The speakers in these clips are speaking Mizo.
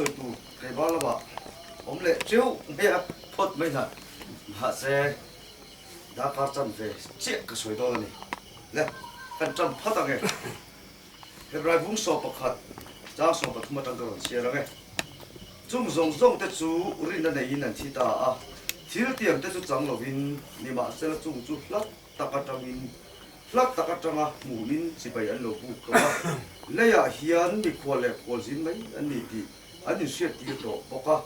sawi tur keimah lamah awm leh teuh mai a phawt mai hna. Mahse, darkar chanve chiah ka sawi dawn a ni. Le, kan tan phat ang e. Hebrai bung 11, chang 13 atang ka rawn chhiar ang e. Chung zawng zawng te chu rinna neiin an thi ta a, thil tiam te chu chang lovin, nimahsela chung chu hlat tak atangin hlat tak atanga hmuhin chibai an lo buk tawh a, leiah hian mikhual leh khualzin mai an ni tih an inhriattir tawh bawk a.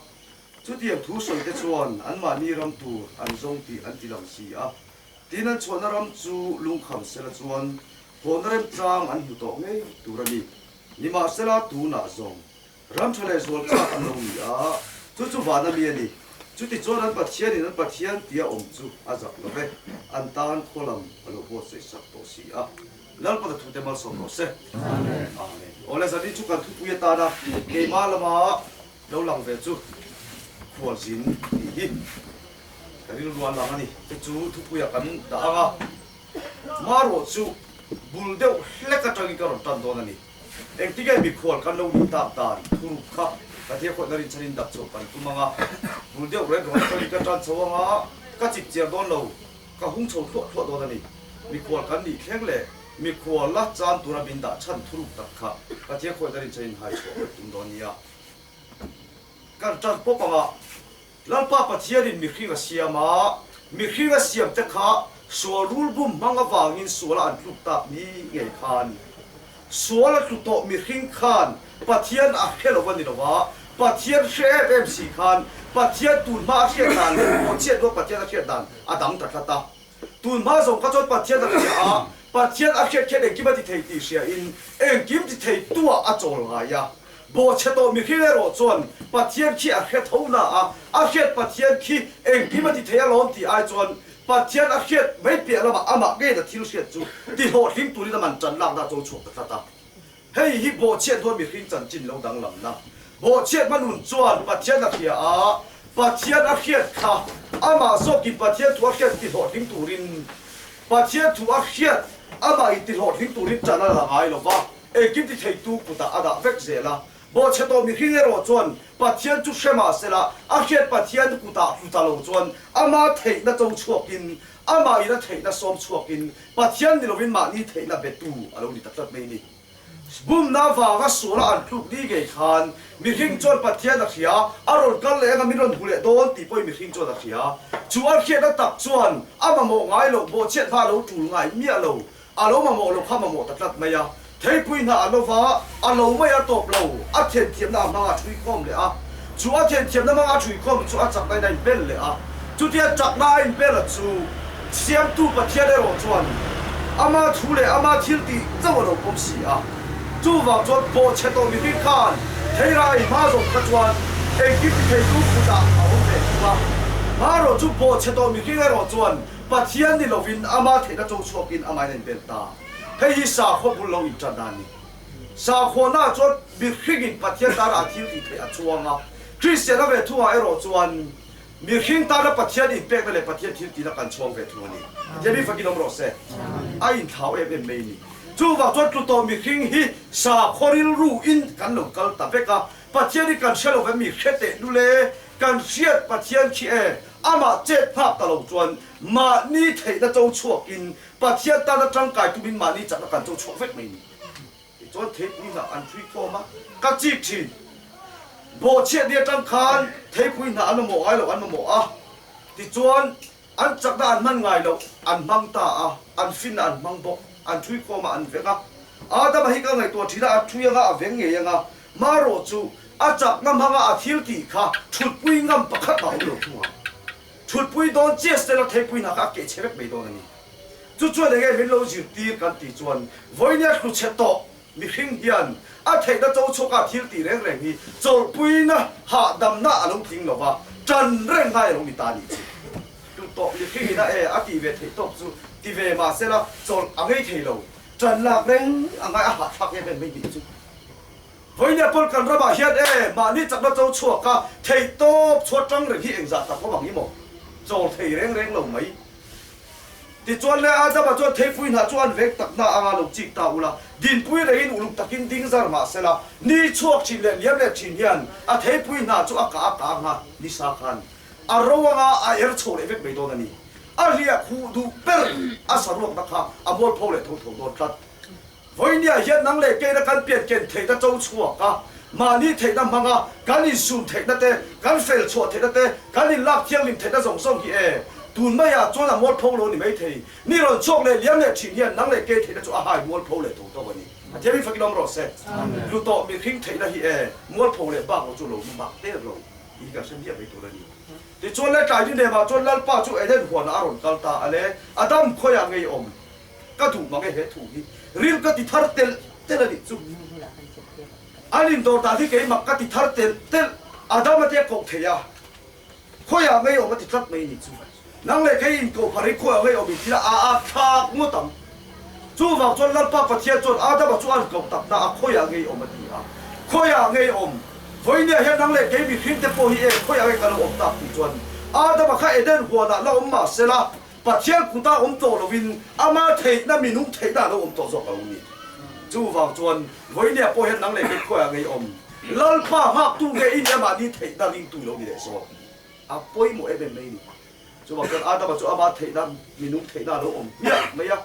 Chutiang thu sawi te chuan anmahni ram tur an zawng tih an ti lang si a. Tin, an chhuahna ram chu lungkham sela chuan hawhna remchang an hmu tawh ngei tur a ni. Nimahsela tunah zawng ram tha leh zual chak an lo ni a, chu chu vana mi a ni. Chutichuan an Pathianin an Pathian tia awm chu a zak lo ve, an tan khaw lam a lo buatsaih sak tawh si a. Lalpata thute malsawm rawh se. Amen. Awle zani chu kan thupui atana keimah lama Lo lang ve chu khualzin tih hi ka rilru a lang a ni. Chu chu thupuia kan dah ang a, marawh chu bul deuh hlek atangin ka rawn tan dawn a ni. Engtinge mikhual kan lo nih tak dan thuruk kha ka thil khawihna rinchhanin dak chhoh kan tum ang a, bul deuh reng rawn atangin ka tan chho ang a, ka chip chiar dawn lo, ka hung chho thluah thluah dawn a ni. Mikhual kan nih thleng leh mikhual la chan tura min dah chhan thuruk tak kha ka thil khawihna rinchhanin hai chhuah kan tum dawn nia. Kan tan pawp ang a, Lalpa Pathianin mihring a siam a, mihring a siam te kha sual rul bum hmang avangin suala an tluk tak ni ngei khan. Sual a tlu tawh mihring khan Pathian a hre lo a ni lo a, Pathian hre em em si khan Pathian tun hma a hriat dan leh bawhchhiat hnuah Pathian a hriat dan a dang ta tlat a. Tun hma zawng kha chuan Pathian a hria a, Pathian a hriat khian engkim a ti thei tih hriain engkim ti thei tuah a chawl ngai a. Bawhchhe tawh mihring erawh chuan Pathian khi a hre tho na a, a hriat Pathian khi engkim a ti thei alawm tih ai chuan Pathian a hriat mai piah lamah amah ngeiin a thil hriat chu tihlawhtling turin a man ṭan lakna a cho chhuak ta tlat a. Hei hi bawhchhiat hnuai mihring chanchin lo danglamna. Bawhchhiat hmanun chuan Pathian a hria a, Pathian a hriat kha amah zawkin Pathian thu a hriat tihlawhtling turin Pathian thu a hriat amah in tihlawhtling turin ṭan a la ngai lo va. Engkim ti theitu kutah a dah vek zel a, bawhchhe tawh mihring erawh chuan Pathian chu hre mah sela, a hriat Pathian kutah hlu ta lo chuan ama theihna cho chhuakin, amah in a theihna sawm chhuakin Pathian ni lovin mahni theihna betu a lo ni ta tlat mai a ni. Bumna avanga suala an tluk ni ngei khan mihring chuan Pathian a hria, a rawn kal leh anga min rawn hmu leh dawn tih pawhin mihring chuan a hria. Chu a hriatna tak chuan a mamawh ngai loh, bawhchhiat hma a lo tul ngai miah lo. A lo mamawh lo kha mamawh ta tlat mai a, theipui hna a lova, a lo mai a tawp lo, a thianthiamna a hmanga a thui khawm leh a, chu a thianthiamna hmanga a thui khawm chu a chakna in a inbel leh a, chutia chakna a inbel a chu Siamtu Pathian erawh chuan ama thu leh ama thil tih chauh a lo pawm si a, chuvang chuan bawhchhe tawh mihring khan theira ei hma zawng kha chuan engkim ti theitu kutah a awm ve thung a, hmarawh chu bawhchhe tawh mihring erawh chuan Pathian ni lovin ama theihna cho chhuakin amahin a inbel ta. Hei hi sakhua bul lo inṭan a ni. Sakhuana chuan mihringin Pathian tana a thil tih theih a chuang a. Kristiana ve thungah erawh chuan mihring tana Pathian inpekna leh Pathian thil tihna kan chhuang ve thung a ni. Pathian mi fakin awm rawh se. A inthlau em em mai a ni. Chuvang chuan tlu tawh mihring hi sakhua rilru in kan lo kal ta vek a. Pathian hi kan hre lo ve mi hre teh lule kan hriat Pathian khi e. Amah chet phak ta lo chuan mahni theihna cho chhuakin Pathian tana tangkai tumin mahni chakna kan cho chhuak vek mai ni. Tichuan theipui hnah an thui khawm a, ka chik thin. Bawhchhiat ni atang khan theipui hnah an mamawh ngai lo an mamawh a, tichuan an chakna an hman ngai loh an hmang ta a, an finna an hmang bawk, an thui khawm a an veng a. Adama hi ka ngaihtuah thin a, a thui anga a veng ngei anga, Marawh chu a chakna hmanga a thil tih kha thutpui ngam pakhat mah awm lo thung ang. Thutpui dawn chiah Stella theipui hna kha a keh chhe vek mai dawn a ni. Chu chuan enge min lo zirtir kan tih chuan vawinia hluchhe tawh mihring hian a theihna cho chhuaka a thil tih reng reng hi chawlhpuina hahdamna a lo tling lo va, tan reng ngai a lo ni ta a nih chu. Hlu tawh mihring ina e a tih ve theih tawk chu ti ve mahsela chawlh a ngei thei lo, tan lak reng a ngai a hahthlak em em mai nih chu. Vawinia pawl kan ramah hian e mahni chakna cho chhuak a theih tawp chhuat tang reng hi engzah tak awm ang i maw? Chawl thei reng reng lo mai. Tichuan le Adama chuan theipui hnah chu an veng tak na anga lo chik ta ula, dinpui rengin uluk takin ding zar mah sela, ni chhuak thin leh liam leh thin hian a theipui hnah chu a kah a kang a, ni sa khan a ro anga a er chho leh vek mai dawn a ni. A hliah khuh duh ber a saruakna kha a mualpho leh tho tho dawn tlat. Vawinia hian nang leh keina kan pian ken theihna cho chhuak a, mahni theihna hmanga kan insum theihna te, kan fel chhuah theihna te, kan inlak thianghlim theihna zawng zawng hi e, tun maiah chuan a mualpho lo ni maithei. Ni rawn chhuak leh liam leh thin hian nang leh kei theihna chu a hai mualpho leh tho tho a ni. A thiam in fakin awm rawh se. Lu tawh mihring theihna hi e, mualpho leh bak lo chu lo hmu mak der lo tih hi kan hre miah mai tur a ni. Tichuan le tlai ni nemah chuan Lalpa chu Eden huanah a rawn kal ta a le, Adam khawiah ngei awm? Ka duh mang e he thu hi ril ka ti thar telh telh a nih chu. An indawr dan hi keimah ka ti thar telh telh Adam a te a koh thei a, khawiah ngei awm a ti tlat mai a nih chu. Nang leh kei inkoh phar hi khawiah ngei awm in thil a a thlak ngawt ang. Chuvang chuan Lalpa Pathian chuan Adama chu an koh tak na a khawiah ngei awm a ti a. Khawiah ngei awm? Vawinia hian nang leh kei mihring te pawh hi e khawiah ngei ka lo awm tak tih chuan Adama kha Eden huanah la awm mah sela Pathian kuta awm tawh lovin ama theihna minung theihna a lo awm tawh zawk alo ni. Chuvang chuan vawinia pawh hian nang leh kei khuaiah ngei awm Lalpa nghaktu nge i nia mahni theihna ringtu i lo ni leh zawk. A pawimawh em em mai ni. Chuvang chuan Adama chu ama theihna minung theihna a lo awm hmiah mai a,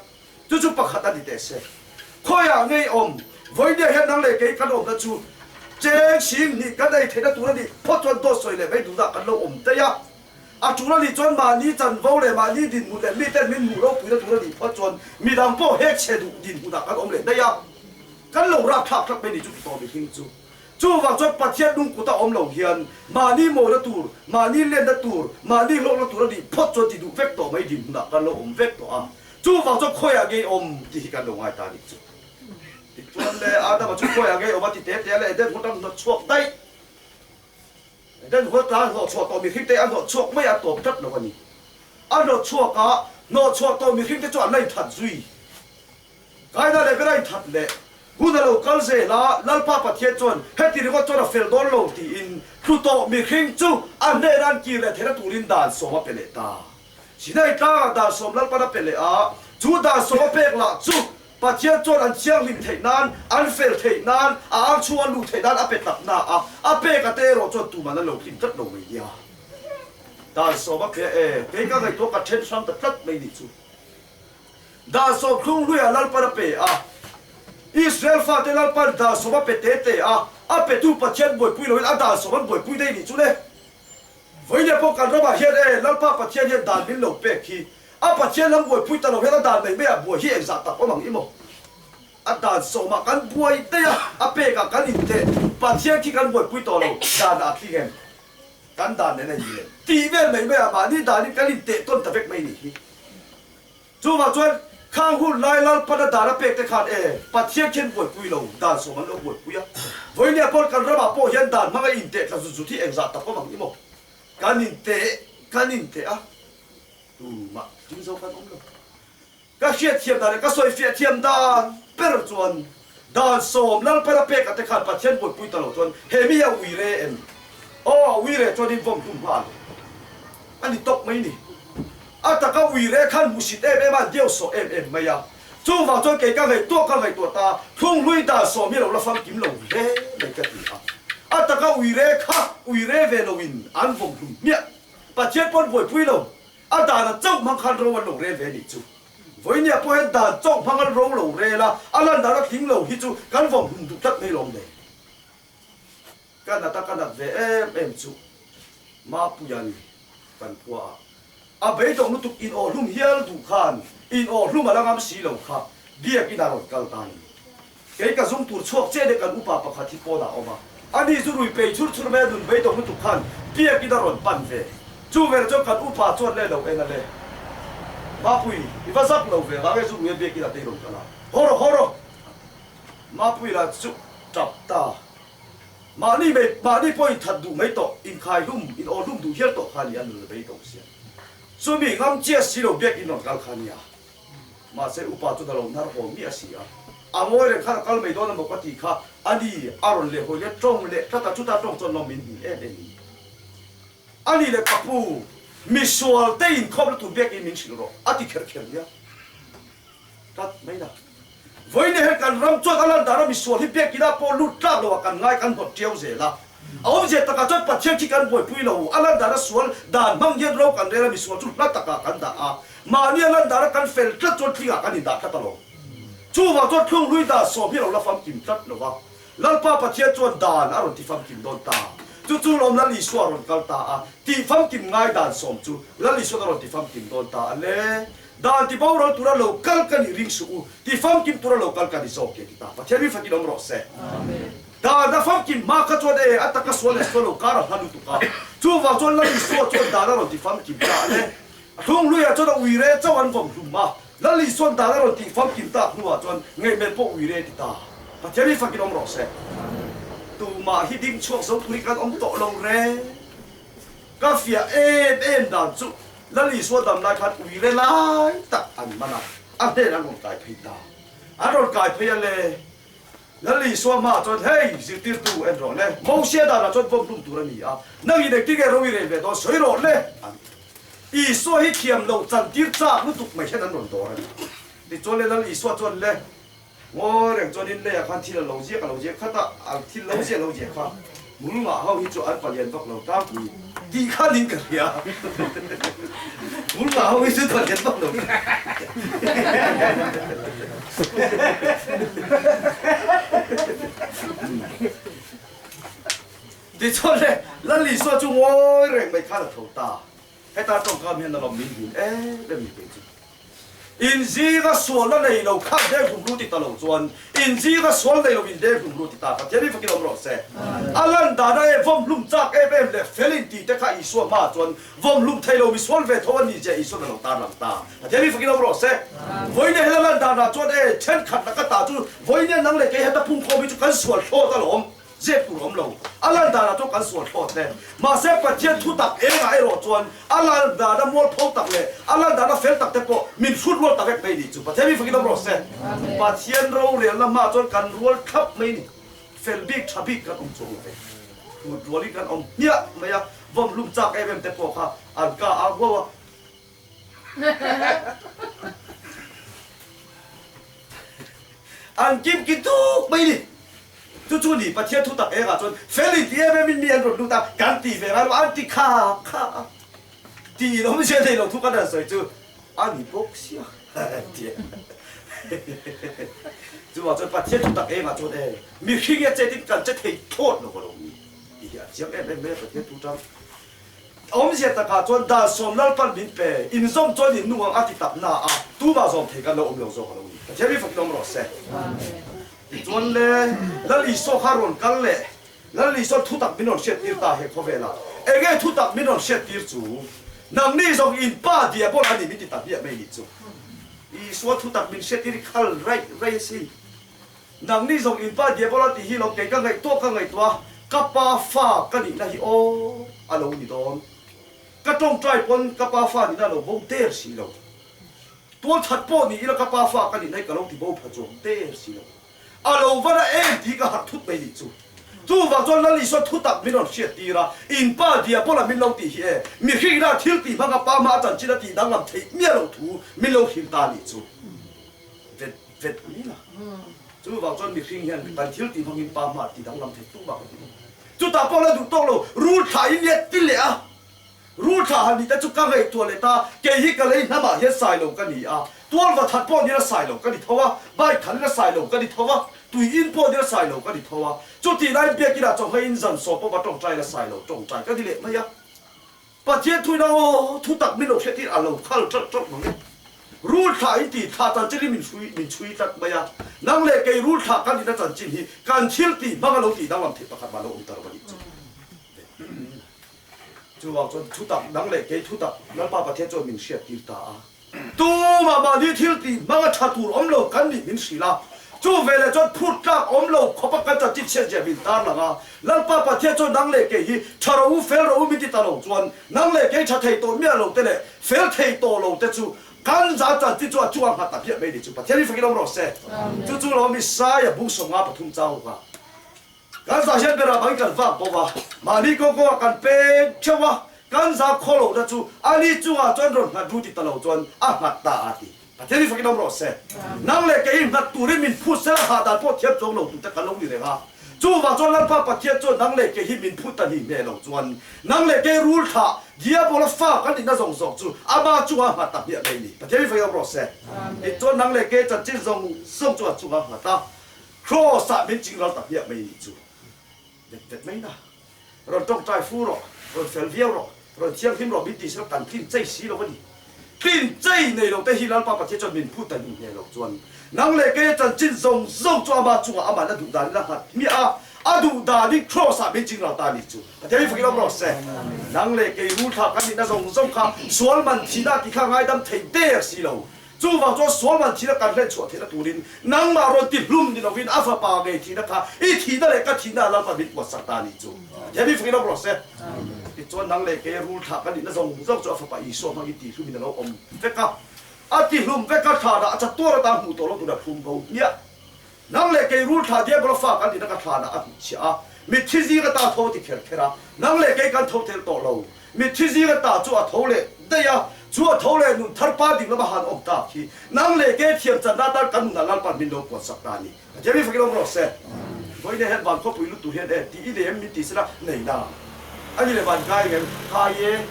chu chu pakhat a ni teh se. Khawiah ngei awm vawinia hian nang leh kei kan awmna chu cheng sing hnih kan ei theihna tur a nih phawt chuan dawt sawi leh mai duhna kan lo awm daih a. A tul a nih chuan mahni chanvo leh mahni dinhmun leh miten min hmuh ropuina tur a nih phawt chuan midang pawh hek chhe duh dinhmunah kan awm leh daih a, kan lo rapthlak tlat mai ni chu ti tawh mihring chu. Chuvang chuan Pathian nung kuta awm lo hian mahni mawina tur, mahni lenna tur, mahni hlawkna tur a nih phawt chuan ti duh vek tawh mai dinhmunah kan lo awm vek tawh a, chuvang chuan khawiah ngei awm tih hi kan lo ngai ta a nih chu. Tichuan le Adama chu khawiah ngei awm a ti te te a le Eden hmun atang hnawt chhuak daih. Den huat la hnawh chhuah tawh mihring te a hnawh chhuak mai a tawp tlat lo a ni. A hnawh chhuak a, hnawh chhuah tawh mihring te chu an la inthat zui. Kaina leh bera inthat leh hun a lo kal zel a, Lalpa Pathian chuan heti ringawt chuan a fel dawn lo tiin tlu tawh mihring chu a hnenah an kir leh theihna turin dan sawm a pe leh ta. Sinai tlangah dan sawm Lalpan a pe leh a, chu dan sawm a pek lah chu Pathian chuan an thianghlim theih nan, an fel theih nan, a ang chhung an luh theih nan a pe tak na a, a pek a te erawh chuan tuman an lo hlim tlat lo mai nia. Dan sawm a pe e, kei ka ngaihtuah ka then hrang ta tlat mai nih chu. Dan sawm thlung hluiah Lalpan a pe a, Israel fate Lalpan dan sawm a pe te te a, a petu Pathian buaipui loin a dan sawm an buaipui daih nih chu le. Vawinia pawh kan ramah hian e, Lalpa Pathian hian dan min lo pek hi, a Pathian lam buaipui ta lo hian a dan mai maiah buai hi engzah tak awm ang i maw? A dan sawmah kan buai daih a, a pekah kan inteh, Pathian khi kan buaipui tawh lo, danah a tling em? Kan dan nen a in em? Tih vel mai maiah mahni danin kan inteh tawn ta vek mai nih hi. Chuvang chuan khang hun lai Lalpana dan a pek te khan e, Pathian khian buaipui lo, dan sawm an lo buaipui a. Vawinia pawn kan ramah pawh hian dan hmanga inteh tla zut zut hi engzah tak awm ang i maw? Kan inteh, kan inteh a, tumah ding zo kan awm lo. Ka hriatthiam dan leh ka sawifiah thiam dan ber chuan dan sawm Lalpana pek a te khan Pathian buaipui ta lo chuan he mi hi a ui re em? Aw, a ui re chuan in vawm hlum nghal a ni tawp mai ni. A taka ui re khan hmusit em em a, an deuhsawh em em mai a. Chuvang chuan kei ka ngaihtuah ka ngaihtuah ta, thlunghlui dan sawm hi lo la famkim lo hle mai ka ti a. A taka ui re kha ui re ve loin an vawm hlum hmiah. Pathian pawn buaipui lo, a dan a chauh hmang khan ro an lo rel ve a nih chu. Vawinia pawh hian dan chauh hmang an ro lo rel a, a lan dan a tling lo hi chu kan vawm hlum duh tlat mai lawm le. Ka nat a ka nat ve em em chu Mapuia ni kan khua ah a beidawng lutuk in aw hlum hial duh khan in aw hlum a la ngam si lo kha biakin a rawn kal ta ni. Kei ka zung tur chhuak che leh kan upa pakhat hi pawn ah awm a, ani zu rui pei chhur chhur mai a nun beidawng lutuk khan biakin a rawn pan ve. Chu vel chuan kan upa chuan le lo en a le. Mapui, i va zak lo ve vang e zu rui a biakin a tei rawn kal a. Haw rawh, haw rawh! Mapui lah chu tap ta. Mahni mai, mahni pawh inthat duh mai tawh, inkhai hlum, in aw hlum duh hial tawh kha a ni a, nun a bei tawh sia. Chumi ngam chiah si lo biak in rawn kal kha a nia. Mahse upa chuan a lo hnar haw miah si a. A ngawi reng khan a kal mai dawn emaw ka tih kha a ni, a rawn leh hawi leh tawng leh tlat a, chuta tawng chuan lawm min hmu em em in. A ni leh ka pu. Misual te inkhawmna tur biakin min hrilh rawh, a ti kher kher nia. Tlat mai la. Vawiin hian kan ram chuan a lan dana misual hi biakinah pawh lut tlak loah kan ngai kan hnawt tiau zel a. A awmzia takah chuan Pathian khi kan buaipui lo. A lan dana sual dan hmang hian ro kan rel a, misual chu hla takah kan dah a. Mahni a lan dana kan fel tlat chuan tlingah kan indah tlat alawm. Chuvang chuan thlunghlui dan sawm hi a lo la famkim tlat lo va. Lalpa Pathian chuan dan a rawn ti famkim dawn ta. Chu chu lawm Lal Isua a rawn kal ta a, tih famkim ngai dan sawm chu Lal Isua'n a rawn ti famkim dawn ta a le. Dan ti boral tura lo kal ka nih ring suh u, ti famkim tura lo kal ka ni zawk e ti ta. Pathian mi fakin awm rawh se. Dan a famkim hma kha chuan e, a taka sual leh sual lo kar a hla lutuk a. Chuvang chuan Lal Isua chuan dan a rawn ti famkim ta a le. A thlungluiah chuan a uire chauh an vawm hlum a, Lal Isua'n dan a rawn tih famkim tak hnuah chuan ngaihmel pawh uire ti ta. Pathian hi fakin awm rawh se. Tumah hi ding chhuak zo tur hi kan awm tawh lo reng. Ka fiah em em dan chu Lal Isua dam lai khan uire lai tak an man a, a hnen an rawn kai phei ta. An rawn kai phei a le. Lal Isua hmaah chuan, Hei, zirtirtu en rawh le, Mosia danah chuan vawm hlum tur a ni a, nangin engtin nge ro i rel ve dawn sawi rawh le, an ti. Isua hi thiam loh chantir chak lutuk mai hian an rawn dawr a ni. Tichuan le Lal Isua chuan le, Ngawi reng chuanin leiah khan thil a lo ziak a lo ziak khat a, a thil lo ziah lo ziah kha hmul ngah ho hi chu an palian vak lo tlangpui tih khan in ka hria. Hmul ngah ho hi chu palian vak lo. Tichuan le Lal Isua chu ngawi reng mai khan a tho ta. Heta tawngkam hian a lawm min hlim em em ni kei chu. Inzinga sual a nei lo kha deng hlum ru ti ta lo chuan inzinga sual nei lo in deng hlum ru ti ta Pathian hi fakin awm rawh se. A lan dana e vawm hlum chak em em leh fel in ti te kha Isua hmaah chuan vawm hlum thei lo misual ve tho a ni zia Isua'n a lo tar lang ta. Pathian hi fakin awm rawh se. Vawiin hela lan danah chuan e thenkhat laka ta chu vawiin nang leh kei heta phungkhawm hi chu kan sual thlawt alawm. Zep tur awm lo. A lan danah chuan kan sual thlawt hle. Mahse Pathian thu tak engah erawh chuan a lan dana mualpho tak leh a lan dana fel tak te pawh min hrut rual tak vek mai ni chu Pathian mi fakin awm rawh se. Pathian rorelna hmaah chuan kan rual thlap mai ni. Fel bik tha bik kan awm chuang lo ve. Hrut rualin kan awm hmiah mai a, vawm hlum chak em em te pawh kha an ka a huau a. An kim ki tuk mai ni. Chu chu ni Pathian thu tak engah chuan fel in ti em em in mi an rawn lut a, kan ti ve ngai lo an ti kha kha a. Ti in awmzia nei lo thu kan han sawi chu a ni bawk sia ti a. Chuvang chuan Pathian thu tak engah chuan e mihring e chet in kan che thei thlawt lo ka lo ni tih hi a chiang em em mai a Pathian thu tang. Awmzia takah chuan dan sawm Lalpan min pe, inzawm chuan in nung ang a ti tak na a, tumah zawm thei kan lo awm lo zawk a lo ni. Pathian mi fakin awm rawh se. Tichuan le, Lal Isua kha rawn kal leh, Lal Isua thutak min rawn hriattir ta he khawvelah. Enge thutak min rawn hriattir chu? Nangni zawng in pa diabol a ni min ti ta hmiah mai nih chu. Isua thutak min hriattir hi khal raih raih asin. Nangni zawng in pa diabol a tih hi lo kei ka ngaihtuah ka ngaihtuah a, ka pa fa ka nihna hi aw a lo ni dawn. Ka tawngtai pawn ka pa fa nihna a lo bo der si lo. Tual that pawh ni ila ka pa fa ka nihna hi ka lo ti bo pha chuang der si lo. A lo va na em tih ka harh thut mai nih chu. Chuvang chuan Lal Isua thutak min rawn hriat tir a, in pa diabol a min lo tih hi e, mihringna thil tih hmanga pa hma a chanchin a tih danglam theih miah loh thu min lo hrilh ta nih chu. Vet vet mai la. Chuvang chuan mihring hian kan thil tih hmangin pa hma ti danglam thei tum a ka ti lo. Chutah pawh la duh tawk lo, rul thlah in nia ti leh a. Rul thlah han nih te chu ka ngaihtuah leh ta, kei hi ka lei hnamah hian sai lo ka ni a, tual va that pawh nila sai lo ka ni tho a, bike khalh nila sai lo ka ni tho a, tui in pawh nila sai lo ka ni tho a. Chutih laiin biakinah chawhmei in zan sawm pawh va tawngtai la sai lo tawngtai ka ni leh mai a. Pathian thuina aw thu tak min lo hriat hi a lo khal ṭalh ṭalh mang e. Rul thlah in ti thlah chanchin hi min hrui min chhui tlat mai a. Nang leh kei rul thlah kan nihna chanchin hi kan thil tih hmang a lo tih danglam theih pakhat mah lo awm ta lo a nih chu. Chuvang chuan thu tak nang leh kei thu tak Lalpa Pathian chuan min hriat tir ta a. Tumah mahni thil tih hmang a tha tur awm lo kan nih min hrilh a. Chu veleh chuan phut tlak awm lo khawpa kan chanchin chhiat zia min tar lang a. Lalpa Pathian chuan nang leh kei hi tha ro u fel ro u min ti ta lo chuan nang leh kei tha thei tawh miah lo te leh fel thei tawh lo te chu kan za chanchin chu a chungah nghat ta hmiah mai ni chu Pathian hi fakin awm rawh se. Chu chu lo mi Saia bung 53 chang awk a. Kan zah hian berah bangin kan vak bo va, mahni kawng kawngah kan peng theuh a. Kan zah khaw lohna chu ani chungah chuan rawn nghat ru ti ta lo chuan a nghat ta a ti. Pathian hi fakin awm rawh se. Nang leh kei nghat turin min phut sela hah dan pawh thiam chuang lo tute kan lo ni reng a. Chuvang chuan Lalpa Pathian chuan nang leh kei hi min phut ta ni hmeh lo chuan nang leh kei rul thlah Diabola fa kan nihna zawng zawng chu ama chungah nghat ta hmiah mai ni. Pathian hi fakin awm rawh se. Tichuan nang leh kei chanchin zawng zawng chu a chungah nghat a, Kraws-ah min chingral ta hmiah mai ni chu. Vet vet mai na. Rawn tawngtai fu rawh, rawn fel viau rawh, rawn thianghlim rawh min ti sela kan tlin chei si lo a ni. Tlin chei nei lo te hi Lalpa Pathian chuan min phut ta hnu hne lo chuan nang leh keia chanchin zawng zawng chu ama chungah aman a duh danin a nghat hmiah a, a duh danin Kraws ah min ching lo ta ni chu. Pathian hi fakin awm rawh se. Nang leh kei rulthla kan nihna zawng zawng kha sual man thihna ti kha ngaidam thei der si lo. Chuvang chuan sual man thihna kan hlen chhuah theihna turin nangmah rawn ti hlum ni lovin a fapa ngei thihna kha i thihna leh ka thihna a Lalpa min puatsak ta a nih chu. Pathian mi fakin awm rawh se. Tichuan nang leh kei rul thlah kan nihna zawng zawng chu a fapa Isua hmangin ti hlumin a lo awm vek a. A ti hlum vek a, thlanah a chatuar atan hmuh tawh lo tura phum bo hmiah. Nang leh kei rul thlah Diabola fa kan nihna ka thlanah a hnutchhiah a, mitthi zing ata tho ti kher kher a, nang leh kei kan tho tel tawh lo. Mitthi zing ata chu a tho leh daih a, chu a tho leh nun thar pa ding lama han awm tak hi nang leh kei thiam channa atan kan nunah Lalpan min lo kuatsak ta a ni. Pathian hi fakin awm rawh se. Vawiin hian van khawpui lut tur hian e tih i nei em min ti sela nei na. A ni leh van kai ngem kai e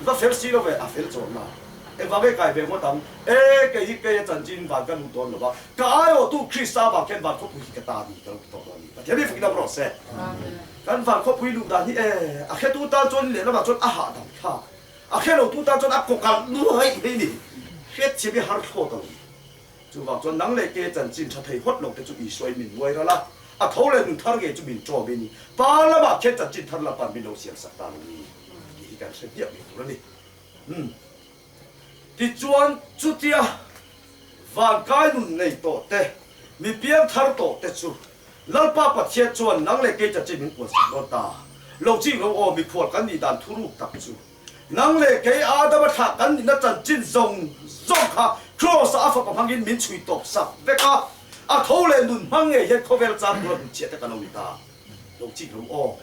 va fel si lo ve a fel chawn na. Engvang nge kai ve ngawt ang? E kei hi kei a chanchin van ka lut dawn lo va, ka aiawhtu Krista vang khian van khawpui hi ka ta ni ka lo ti tawh dawn a ni. Pathian hi fakin awm rawh se. Kan van khawpui luh dan hi e, a hretu tan chuan lehlamah chuan a hahdam thlak, a hre lotu tan chuan a kawkalh nuaih mai ni. Hriatchhiam hi har thlawt a lo ni. Chuvang chuan nang leh ke chanchin tha thei hawt lo te chu Isuai min nuai ral a, a tho leh nun thar ngei chu min ṭawmin Pa lamah khian chanchin thar Lalpa'n min lo siam sak ta lo ni tih hi kan hre hmiah mai tur a ni. Umm. Tichuan chutia vankai nun nei tawh te, mi piang thar tawh te chu Lalpa Pathian chuan nang leh kei chanchin min puan sak dawn ta. Lo ching lo aw, mikhual kan nih dan thuruk tak chu. Nang leh kei Adama thlah kan nihna chanchin zawng zawng kha Kraws-ah a fapa hmangin min chhui tawp sak vek a, a tho leh nun hmang ngei hian khawvel chang tura hnutchhiah te kan lo ni ta. Lo ching lo aw.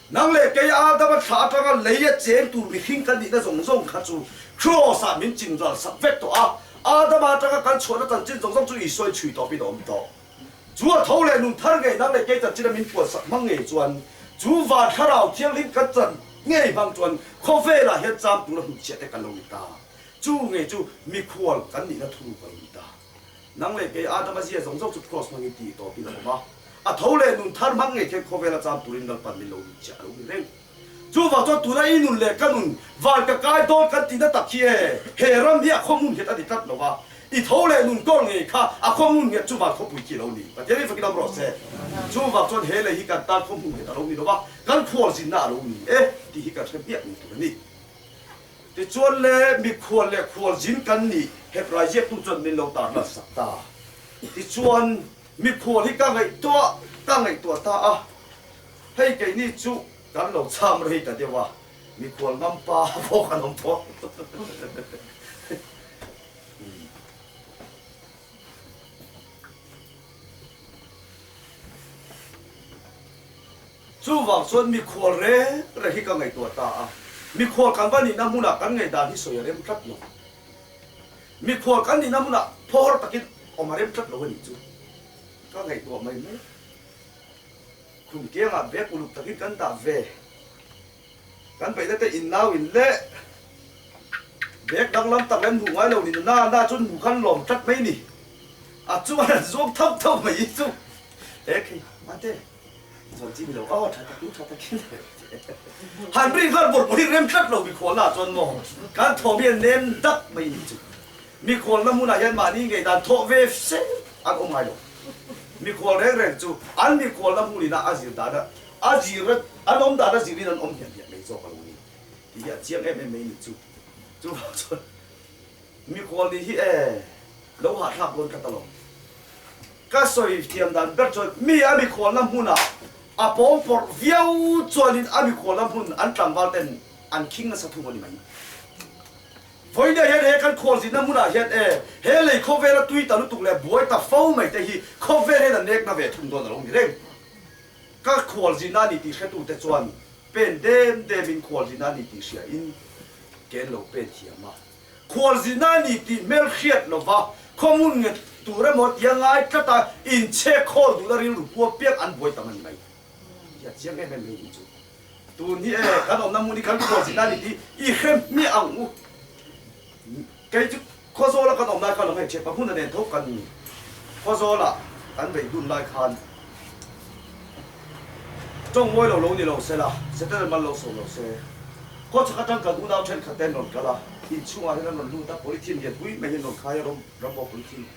Nang leh kei Adama thlah atanga lei a cheng tur mihring kan nihna zawng zawng kha chu Kraws-ah min chinral sak vek tawh a, Adama atanga kan chhuahna chanchin zawng zawng chu Isua in chhui tawpin a awm tawh. Chu a tho leh nun thar ngei nang leh kei chanchin a min puan sak hmang ngei chuan chu van thlarau thianghlim kan chan ngei hmang chuan khawvelah hian cham tura hnutchhiah te kan lo ni ta. Chu ngei chu mikhual kan nihna thu ka lo ni ta. Nang leh kei Adama zia zawng zawng chu Kraws hmangin tih tawpin a awm a, a tho leh nun thar hmang ngei khian khawvela cham turin Lalpan min lo hnutchhiah a lo ni reng. Chuvang chuan tuna i nun leh ka nun van ka kai dawn kan tihna tak hi e, he ram hi a khawmun nghet a ni tlat lo va, i tho leh nun kawl ngei kha a khawmun nghet chu van khawpui khi a lo ni. Pathian hi fakin awm rawh se. Chuvang chuan he lei hi kan tan khawmun nghet a lo ni lo va, kan khualzinna a lo ni e tih hi kan hre hmiah ngei tur a ni. Tichuan le mikhual leh khualzin kan nih Hebrai ziaktu chuan min lo tar lan sak ta. Tichuan mikhual hi ka ngaihtuah ka ngaihtuah ta a. Hei keini chu kan lo cham rei ta deuh a, mikhual ngam pa pawh kan awm tawh. Chuvang chuan mikhual reng reng hi ka ngaihtuah ta a, mikhual kan va nihna hmunah kan ngaihdan hi sawi a rem tlat lo. Mikhual kan nihna hmunah phawr takin awm a rem tlat lo a nih chu ka ngaihtuah mai mai. Khum kiangah bag uluk takin kan dah ve. Kan beihna te in nau in leh bag danglam tak leh hmuh ngai lo ni na na chuan hmuh khan lawm tlat mai ni. A chuan an zuang thauh thauh mai hi chu he khi mate chuan chi ni lo aw tha takin tha takin han rin khan bawrh hi rem tlat lo mikhual na chuan maw kan thawm hi a nem dak mai ni chu. Mikhual na hmunah hian mahni ngei dan thawh ve se an awm ngai lo. Mikhual reng reng chu an mikhual na hmunina a zir dan a, a zir a, an awm dan a zirin an awm hmiah hmiah mai zawk a lo ni tih hi a chiang em em mai ni chu. Chuvang chuan mikhual nih hi e lo hahthlak dawn tlat alawm. Ka sawi thiam dan ber chuan mi a mikhual na hmunah a pawng pawrh viau chuanin a mikhual na hmun an tlangval ten an khing nasa thung a ni mai. Vawinia hian he kan khualzinna hmunah hian e, he lei khawvela tui ta lutuk leh buai ta fo mai te hi khawvel hian a nekna ve thung dawn a lo ni reng. Ka khualzinna a ni tih hretute chuan Pen dem dem in khualzin a ni tih hria in ke an lo pen thiam a. Khualzin a ni tih hmel hriat lova khawmun nget tur emaw tia ngai tlat a inchhek khawl duhna rilru pua piak an buai tam a ni mai. Hi a chiang em em mai ni chu. Tun hi e kan awmna hmun hi kan khualzin a ni tih i hre hmiah ang u. Kei chu Khawzawla kan awm lai khan lo hei ṭhiapa hmun a nen tho kan ni. Khawzawla kan beih dun lai khan ṭawng mawi lo lo ni lo se la, Setana mal lo sawm lo se. Khawchhak aṭang kan unau ṭhenkhat te an rawn kal a, inchhungah hian an rawn lut a, polythene lian pui mai hi an rawn khai a, ram rambo polythene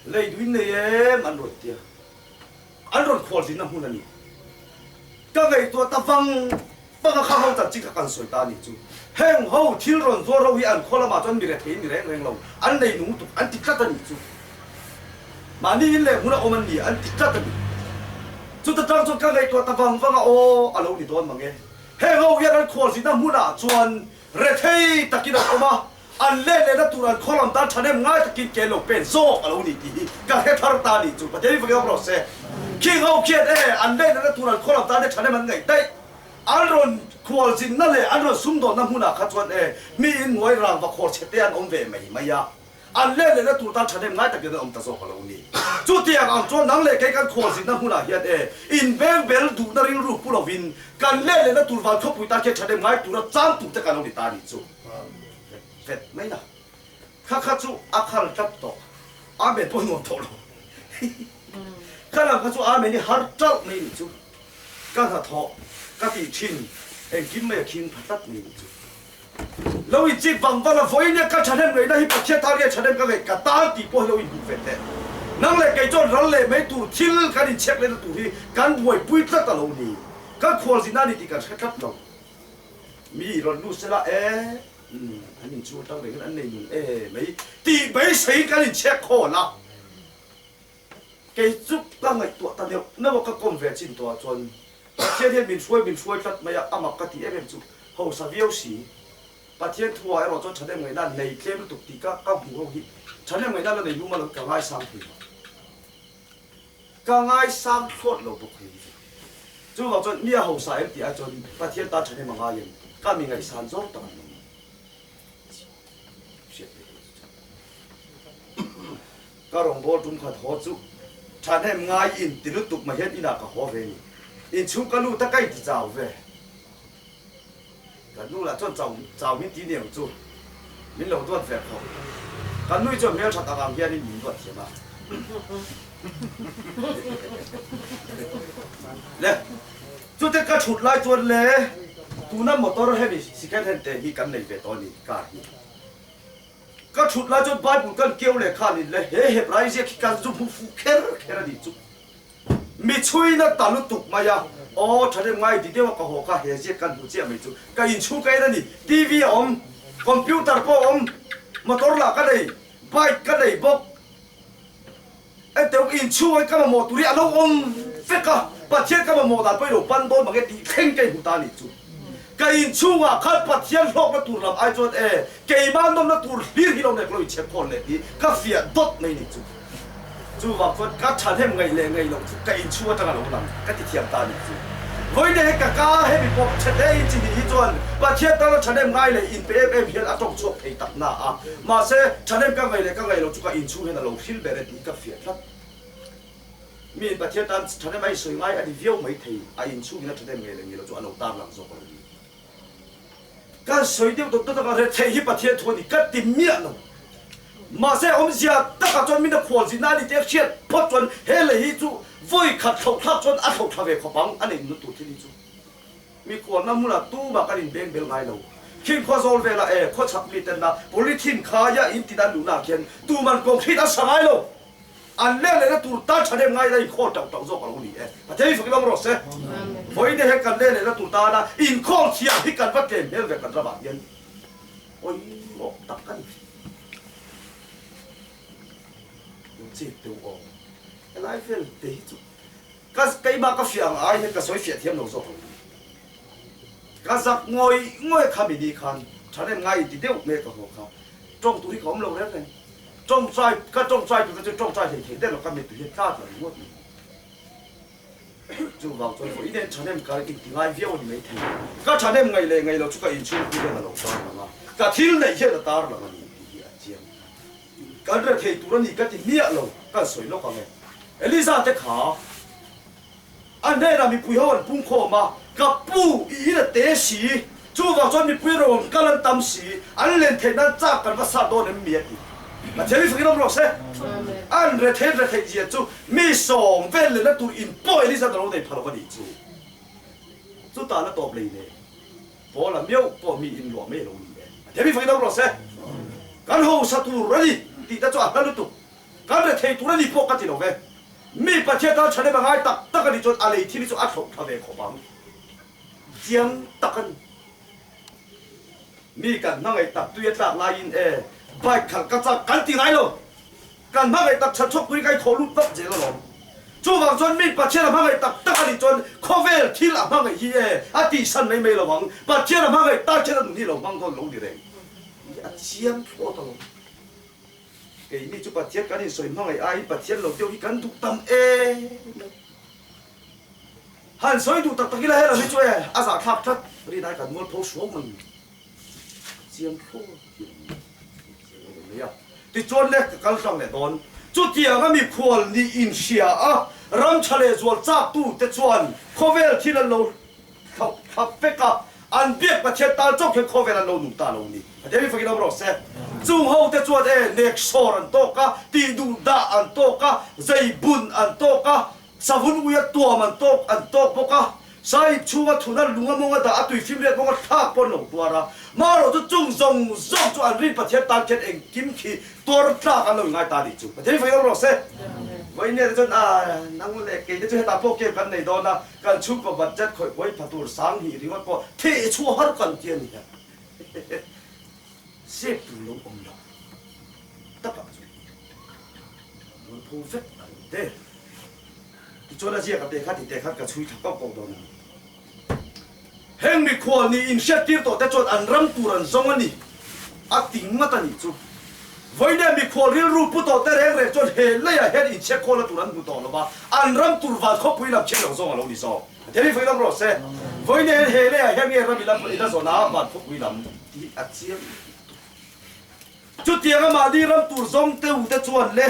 lei duin nei em an rawn ti a. An rawn khual zinna hmun a ni. Ka ngaihtuah ta vang vang a, kha ho chanchin kha kan sawi ta a nih chu. Heng ho thil rawn zuar ho hi an khaw lamah chuan mi rethei ni reng reng lo, an nei nung tuk an ti tlat a nih chu. Mahni in leh hmun a awm an ni an ti tlat a ni. Chuta tang chuan ka ngaihtuah ta vang vang a, aw a lo ni dawn mang e. Heng ho hian an khual zinna hmunah chuan Rethei takin an awm a, an len lehna tur an khaw lam tan thahnem ngai takin ke lo pen zawk a lo ni tih hi ka hre thar ta a nih chu. Pathian hi fak emaw rawh se. Khing ho khian e, an len lehna tur an khaw lam tan te thahnem an ngaih daih. An rawn khualzinna leh an rawn sumdawnna hmunah kha chuan e, mi in hnuai rangva khawr chhe te an awm ve mai mai a. An len lehna tur tan thahnem ngai takin an awm ta zawk a lo ni. Chutiang ang chuan nang leh kei kan khualzinna hmunah hian e, inbeng bel duhna rilru pu lovin kan len lehna tur van khawpui tan khian thahnem ngai tura chang tur te kan lo ni ta a nih chu. Vet vet mai la. Kha kha chu a khal tlat tawh. Amen pawh nuam tawh lo. Kha lam kha chu Amen hi har ṭalh mai nih chu. Ka hnathawh ka tih ṭhin engkim mai a khing pha tlat mai nih chu. Lo in chik vang vang a, vawiin ka thahnem ngaihna hi Pathian tan nge thahnem ka ngaih ka tan tih pawh hi lo inhmuh ve teh. Nang leh kei chuan ral leh mai tur thil kan inchhek lehna tur hi kan buaipui tlat a lo ni. Kan khualzin a ni tih kan hre tlat lo. Mi rawn lut sela e, umm an inchhung atang rengin an nei nung e mai tih beiseiin kan inchhek khawl a. Kei chu ka ngaihtuah ta deuh neuh a, ka kawm ve chin tawhah chuan Pathian hian min hruai min hruai tlat mai a, a mak ka ti em em chu hausa viau si. Pathian thuah erawh chuan thahnem ngaihna nei tlem lutuk tih ka ka hmuh ho hi thahnem ngaihna la nei lum a lo ka ngaisang thei lo. Ka ngaisang thlawt lo bawk hei hi chu. Chuvang chuan mi a hausa em tih ai chuan Pathian tan thahnem a ngai em? Ka mi ngaihsan zawng tak an lo ni. Hriat ve tur chu. Ka rawngbâwl tum khat haw chu thahnem ngai in ti lutuk mah hian inah ka haw ve ni. Inchhung ka lut a ka inti chau ve. Ka nu lah chuan chau chau min ti niang chu min lo duat ve khawp. Ka nui chuan hmelthat ang ang hianin min duat thiam a. Le, chute ka thut lai chuan le tuna motor hemi second hand te hi kan nei ve tawh a ni car hi. Ka thut lai chuan Bible kan keu leh khan in le he Hebrai ziak hi kan zu hmu fuh kher kher a nih chu. Mi chhuina ta lutuk mai a, aw thahnem ngai ti deuh a ka haw kha he ziak kan hmu chiah mai chu ka inchhung ka en a ni. TV a awm, computer pawh a awm, motor lah ka nei, bike ka nei bawk. Enteuh inchhung ah ka mamawh tur hi a lo awm vek a, Pathian ka mamawh dan pawh i lo pan dawn mange tih thleng ka inhmu ta a nih chu. Ka inchhung ah khan Pathian hlawkna tur lam ai chuan e, keimah nawmna tur hlir hi lo nek lo inchhep khawn leh tih ka fiah dawt mai nih chu. Chuvang chuan ka thahnem ngaih leh ngaih loh chu ka inchhung atang a lo lang ka ti thiam ta a nih chu. Vawiin he ka ka hemi pawh tha hle in chi hnih hi chuan Pathian tana thahnem ngai leh inpe em em hian a tawng chhuak thei tak na a. Mahse, thahnem ka ngaih leh ka ngaih loh chu ka inchhung hian a lo hril ber e tih ka fiah tlat. Mi Pathian tan thahnem a insawi ngai a ni viau mai thei, a inchhung in a thahnem ngaih leh ngaih loh chu a lo tar lang zawk a lo ni. Kan sawi deuh dawt dawt anga rethei hi Pathian thu a ni ka ti miah lo. Mahse awmzia takah chuan mina khualzinna a ni tih a hriat phawt chuan he lei hi chu vawi khat thlauhthlak chuan a thlauhthla ve khawp ang a nei nut tur thil hi chu. Mi khualna hmunah tumah kan inbeng bel ngai lo. Khing khua zawl velah e khua chhak mi tenna polythene khaia in tina luhnaah khian tuman concrete a sa ngai lo. An leh lehna tur tan thahnem ngai la inkhawl tauh tauh zawk a lo ni e. Pathian hi fakin awm rawh se. Vawiin he kan leh lehna tur tana inkhawl thiam hi kan va tlem hmel ve kan ramah hian pawimawh tak a ni. Lo chik deuh aw. Helai vel te hi chu ka keimah ka fiah ang ai hian ka sawi fiah thiam lo zawk a lo ni. Ka zak ngawih ngawih kha mini khan thahnem ngai inti deuh mek a haw kha tawng tur hi ka awm lo reng reng. Tawngtai, ka tawngtai tur te chu tawngtai thei thei der lo ka mittui hian tlat lo ringawt mai. Chuvang chuan vawi nen thahnem ka inti ngai viau a ni maithei. Ka thahnem ngaih leh ngaih loh chu ka inchhungpui hian a lo tar lang a, ka thil neih hian a tar lang a ni tih hi a chiang. Kan re thei tur a ni ka ti hmiah lo, kan sawi lawk ang e. Eliza te kha a hnenah mipui ho an pungkhawm a, ka pu i in a te si, chuvang chuan mipui rawn kal an tam si, an len theih nan chak kan va sat dawn em mi a ti. Pathian hi fakin awm rawh se. An re theih re theih zia chu mi sawm vel lehna tur in pawh Eliza a lo nei pha lo a nih chu. Chutah la tawp lei nen. Paula miau pawh mi in luah mai a lo ni e. Pathian hi fakin awm rawh se. Kan hausa tur a ni tih te chu a hla lutuk. Kan rethei tur a ni pawh ka ti lo ve. Mi Pathian tan ṭhahnem a ngai tak tak a nih chuan a lei thil hi chu a thlauh ṭha ve khawp ang. Chiang tak a ni. Mi kan hmangaih tak tui a tlak laiin e bike khalh ka chak kan ti ngai lo. Kan hmangaih tak chhan chhawk pui ka i thaw lut vak zel alawm. Chuvang chuan mi Pathian a hmangaih tak tak a nih chuan khawvel thil a hmangaih hi e a tihsan mai mai lo ang. Pathian a hmangaih tak hian a nun hi lo hmang dawn lo ni reng. Hi a chiang thlawt alawm. Keini chu Pathian kan insawi hmangaih aiin Pathian lo deuh hi kan duh tam em mai. Han sawi duh tak tak ila helo hi chu e a zahthlak tlat rinai kan mualpho suau mai chiang thlawt hi a ni a. Tichuan le ka kal hrang leh dawn. Chutiang a mikhual nih inhria a ram tha leh zual chak tu te chuan khawvel thil an lo thlauh thlap vek a, an biak Pathian tan chauh khian khawvel an lo nung ta lo ni. Pathian hi fakin awm rawh se. Chung ho te chuan e nek sawr an tawk a, tih duh dah an tawk a, zei bun an tawk a, Savun uia tuam an tawk an tawk bawk a, sahip chhunga thuna lunga mawnga dah a tui fimriat mawnga thlak pawn lo tuar a, marawh chu chung zawng zawng chu an rin Pathian tan khian engkim khi tuar tlak an lo ingai ta nih chu. Pathian hi fei lo rawh se. Vawinia te chuan a nang leh kei te chu hetah pawh camp kan nei dawn a, kan chhungkaw budget khawih pawh hi pha tur sang hnih ringawt pawh thih chhuah har kan ti a ni a. Zep tur lo awm lo takah chuan rawn pho vek a ni te. Tichuan a ziak a te kha ti te khan ka chhui thla kauh kauh dawn a ni. Heng mikhual nih inhriattir tawh te chuan an ram tur an zawng a ni a ti ngat a nih chu. Vawinia mikhual rilru pu tawh te reng reng chuan he leiah hian inchhek khawlna tur an hmu tawh lo va, an ram tur van khawpui lam chhiat lo zawng a lo ni zawk. Pathian hi vawi lam rawh se. Vawinia hian he leiah hian nge ram i la zawn a van khawpui lam tih a chiang lutuk. Chutianga mahni ram tur zawng te u te chuan le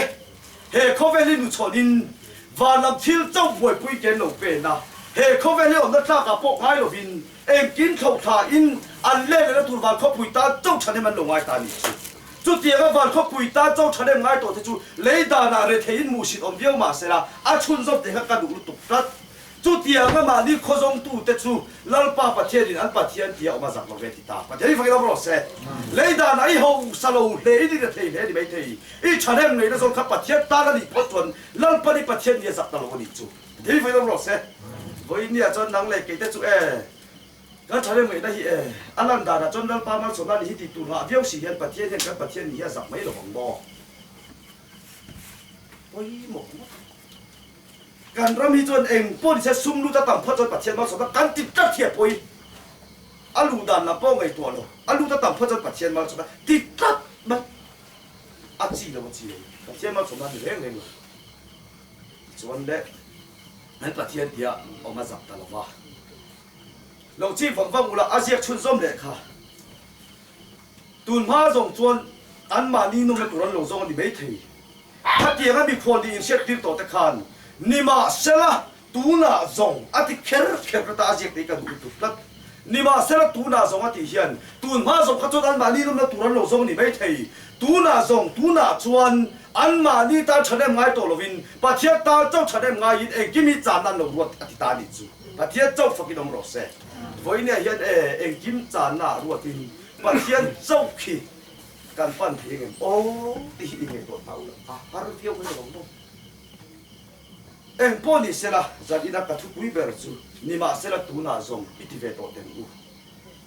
he khawvel hi nuchhawnin van lam thil chauh buaipui ken lo pen a, he khawvel hi awmna tlakah pawh ngai lovin engkim thlo thlain an len lehna tur van khawpui tan chauh thahnem an lo ngai ta a nih chu. Chutianga van khawpui tan chauh thahnem ngai tawh te chu lei danah retheiin hmuhsit awm viau mahsela a chhunzawm te kha ka duh lutuk tlat. Chutianga mahni khawzawngtute chu Lalpa Pathianin an Pathian tia awm a zak lo ve ti ta. Pathian hi fakin awm rawh se. Lei danah i hausa lo hle in i rethei hle ni maithei. I thahnem ngaihna zawn kha Pathian tan a nih phawt chuan Lalpan i Pathian ni a zak ta lo a nih chu. Pathian hi fakin awm rawh se. Vawinia chuan nang leh keite chu e kan thahnem ngaihna hi e a lan danah chuan Lalpa malsawmna ni hi tih tur nghah viau si hian Pathian hian kan Pathian ni hi a zak mai lo ang maw? Pawimawh ngawt ang. Kan ram hi chuan eng pawh ni se sum lut a tam phawt chuan Pathian malsawmna kan ti tlat hi a pawi. A luh dan lam pawh ngaihtuah lo, a lut a tam phawt chuan Pathian malsawmna ti tlat mai. A chi lo a chi lo, Pathian malsawmna a ni reng reng lo. Tichuan le an Pathian tia awm a zak ta lo va. Lo chi vang vang ula a ziak chhunzawm leh kha. Tun hma zawng chuan anmahni nawmna tur an lo zawng a ni maithei. Khatianga mikhual nih inhriattir tawh te khan nimahsela tunah zawng a ti kher kher ka ta a ziak tih ka duh lutuk tlat. Nimahsela tunah zawng a tih hian tun hma zawng kha chuan anmahni nawmna tur an lo zawng a ni maithei. Tunah zawng tunah chuan anmahni tan thahnem ngai tawh lovin Pathian tan chauh thahnem ngaiin engkim hi channa an lo ruat a ti ta a nih chu. Pathian chauh fakin awm rawh se. Vawinia hian e engkim channa ah ruatin Pathian chauh khi kan pan thei ngem aw tih hi i ngaihtuah ta u lo a har viau mai lo maw? Eng pawh ni sela zan ina ka thupui ber chu nimahsela tunah zawng i ti ve tawh teng u.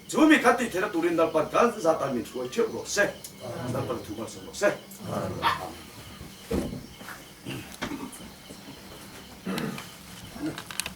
Chu mi kan tih theihna turin Lalpan kan zatan min hruai theuh rawh se. Lalpan a thu malsawm rawh se. Amen.